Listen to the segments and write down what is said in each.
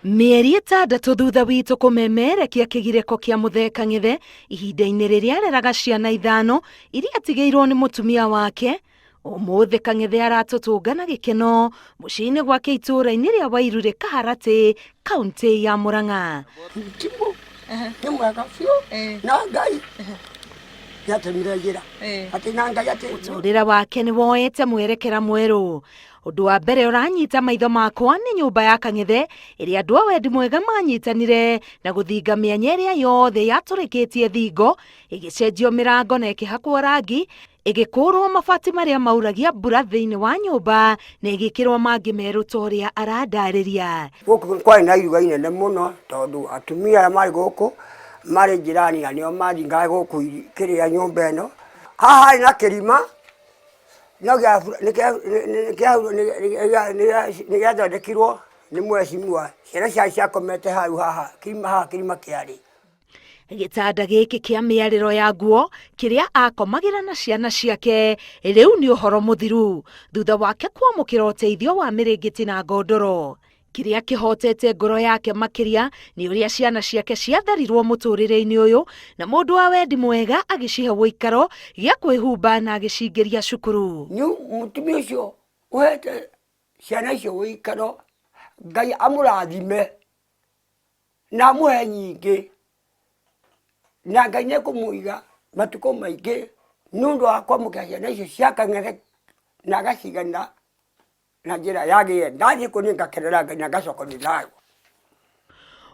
Mĩeri ĩtandatũ thutha witũ kũmemerekia kĩgirĩko kĩa Mũthee Kang'ethe ihinda-inĩ rĩrĩa areraga ciana ithano iria atigĩirwo nĩ mũtumia wake, ũmũthĩ Kang'ethe aratũtũnga na gĩkeno mũciĩ-inĩ gwake itũũra-inĩ rĩa Wairurĩ Kaharatĩ, kaũntĩ ya Murang'a. Timũ nĩ mwega biũ na Ngai nĩatũmire njĩra atĩ na Ngai atĩ Mũtũrĩre wake nĩ woete mwerekera mwerũ. Ũndũ wa mbere ũranyita maitho makwa nĩ nyũmba ya Kang'ethe ĩrĩa andũ a wendi mwega manyitanire na gũthinga mĩanya ĩrĩa yothe yatũrĩkĩtie thingo, ĩgĩcenjio mĩrango na ĩkĩhakwo rangi, ĩgĩkũrwo mabati marĩa mauragia mbura thĩinĩ wa nyũmba na ĩgĩkĩrwo mangĩ merũ ta ũrĩa arandarĩria. Gũkũ kwarĩ na iruga inene mũno tondũ atumia arĩa marĩ gũkũ marĩ njirani na nĩo mathingaga gũkũ kĩrĩa nyũmba ĩno. Haha harĩ na kĩrima no nĩ gĩathondekirwo nĩ mheshimiwa, ciana ciao ciakomete hau haha kĩrima haha kĩrima kĩarĩ. Gĩtanda gĩkĩ kĩa mĩarĩro ya nguo kĩrĩa akomagĩra na ciana ciake rĩu nĩ ũhoro mũthiru thutha wake kwamũkĩra ũteithio wa mĩrĩngĩti na ngondoro. Kĩrĩa kĩhotete ngoro yake makĩria nĩ ũrĩa ciana ciake ciatharirwo mũtũrĩre-inĩ ũyũ na mũndũ wa wendi mwega agĩcihe ũikaro gĩa kwĩhumba na agĩcingĩria cukuru. Nĩ mũtumia ũcio ũhete ciana icio ũikaro, Ngai amũrathime na amũhe nyingĩ, na Ngai nĩ ekũmũiga matukũ maingĩ nĩ ũndũ wa kwamũkĩra ciana icio cia kang'ethe na agacigana na njĩra yagĩrĩire. Ndathiĩ kũu nĩ ngakenera Ngai na ngacoka nĩ thayũ.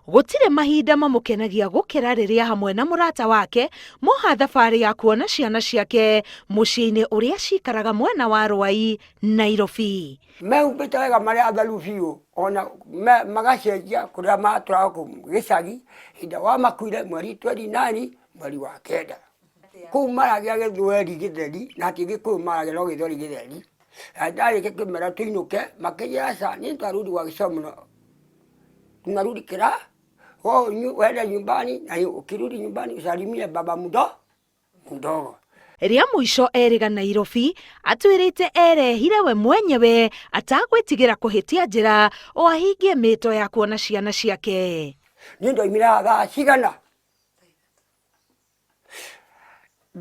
Gũtirĩ mahinda mamũkenagia gũkĩra rĩrĩa hamwe na mũrata wake moha thabarĩ ya kuona ciana ciake mũciĩ-inĩ ũrĩa cikaraga mwena wa Rwai, Nairobi. Mehumbĩte wega marĩ atheru biũ ona magacenjia kũrĩa matũraga kũu gĩcagi hĩndĩ ĩrĩa wamakuire mweri 29 mweri wa kenda. Kũu maragia gĩthweri gĩtheri na ti gĩkũyũ maragia no gĩthweri gĩtheri. Na ndarĩkia kũmera tũinũke makĩnjĩra aca niĩ twarudi gwa gĩcomo tunarudi kĩra wende nyumbani na ukirudi nyumbani usalimie baba mdogo. Rĩa mũico erĩga Nairobi atwĩrĩte erehire we mwenyewe atagwĩtigĩra kũhĩtia njĩra o ahingie mĩto ya kuona ciana ciake. Niĩ ndoimire haha thaa cigana?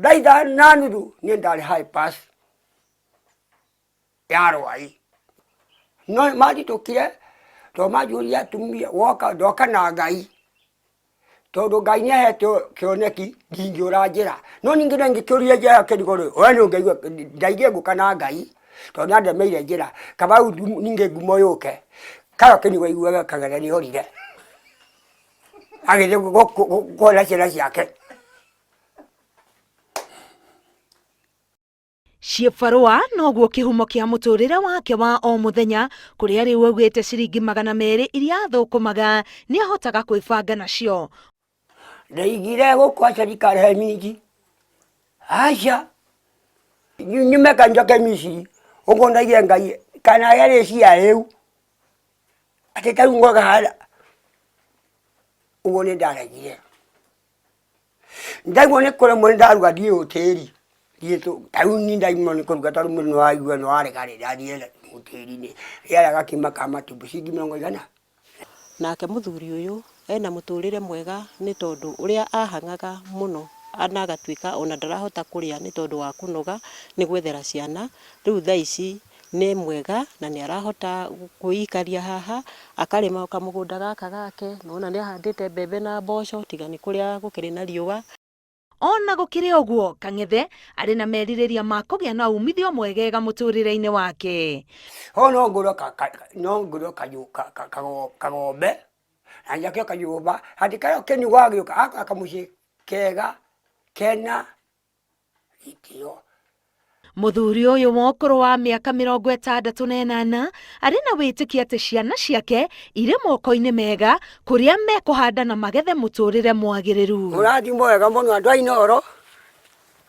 Thaa ithano na nuthu niĩ ndarĩ high pass ya Rwai. No nĩmanjitũkire tondũ manjũririe atumia woka ndoka na Ngai tondũ Ngai nĩahete kĩoneki ndingĩũra njĩra. No ningĩ nĩngĩkĩũrire njĩra ĩyo kĩrigũ rĩ, we nĩũngĩigua ndaigire ngũka na Ngai tondũ nĩandemeire njĩra. Kaba rĩu ningĩ ngumo yũke, Carol Kĩnyua aiguaga Kagere nĩorire agĩthiĩ kuona ciana ciake. Ciĩbarũa noguo kĩhumo kĩa mũtũrĩre wake wa o mũthenya kũrĩa rĩu augĩte ciringi 200 iria athũkũmaga nĩahotaga kwĩbanga nacio. Ndaigire gũkũ aca ndikarehe minji aca nyume ka njoke Misiri ũguo ndaigire Ngai kana agere cia rĩu atĩ tarĩu ngoga haha ũguo nĩ ndaregire. Ndaigua nĩ kũremwo nĩ ndaruga thiĩ hoteri, thiĩ ta rĩu niĩ ndaimwo nĩ kũruga tondũ mwĩrĩ nĩ waigua nĩ warega rĩ, ndathiĩ hoteri-inĩ, rĩarĩ gakima ka matumbĩ ciringi mĩrongo ĩigana. Nake mũthuri ũyũ ena mũtũrĩre mwega nĩ tondũ ũrĩa ahang'aga mũno na agatuĩka ona ndarahota kũrĩa nĩ tondũ wa kũnoga nĩ gwethera ciana, rĩu thaa ici nĩ mwega na nĩ arahota kwĩikaria haha, akarĩma o kamũgũnda gaka gake, nĩ wona nĩ ahandĩte mbembe na mboco tiga nĩ kũrĩa gũkĩrĩ na riũa. Ona gũkĩrĩ ũguo, Kang'ethe arĩ na merirĩria ma kũgĩa na umithio mwegega mũtũrĩre-inĩ wake. Ho no ngũrwo no ngũrwo kagombe na njake kanyũmba atĩ karĩa kĩni gwagĩũka akoya kamũciĩ kega kena gĩtĩo. Mũthuri ũyũ wa ũkũrũ wa mĩaka 68 arĩ na wĩtĩkio atĩ ciana ciake irĩ moko-inĩ mega kũrĩa mekũhanda na magethe mũtũrĩre mwagĩrĩru. Mũrathimwo wega mũno andũ a Inooro,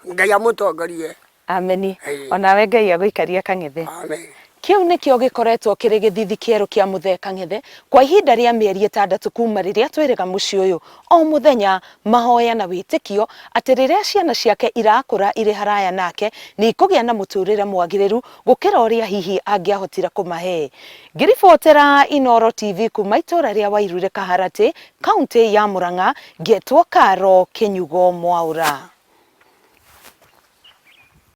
Ngai amũtongorie. Ameni. Onawe Ngai agũikarie Kang'ethe. Amen. Kĩu nĩkĩo gĩkoretwo kĩrĩ gĩthithi kĩerũ kĩa Mũthee Kang'ethe kwa ihinda rĩa mĩeri ĩtandatũ kuma rĩrĩa twĩrĩga mũciĩ ũyũ o mũthenya, mahoya na wĩtĩkio atĩ rĩrĩa ciana ciake irakũra irĩ haraya nake nĩ ikũgĩa na mũtũrĩre mwagĩrĩru gũkĩra ũrĩa hihi angĩahotire kũmahe. Ngĩribotera Inooro TV kuma itũra rĩa Wairure Kaharatĩ, kauntĩ ya Murang'a, ngetwo Karo Kĩnyugo Mwaũra.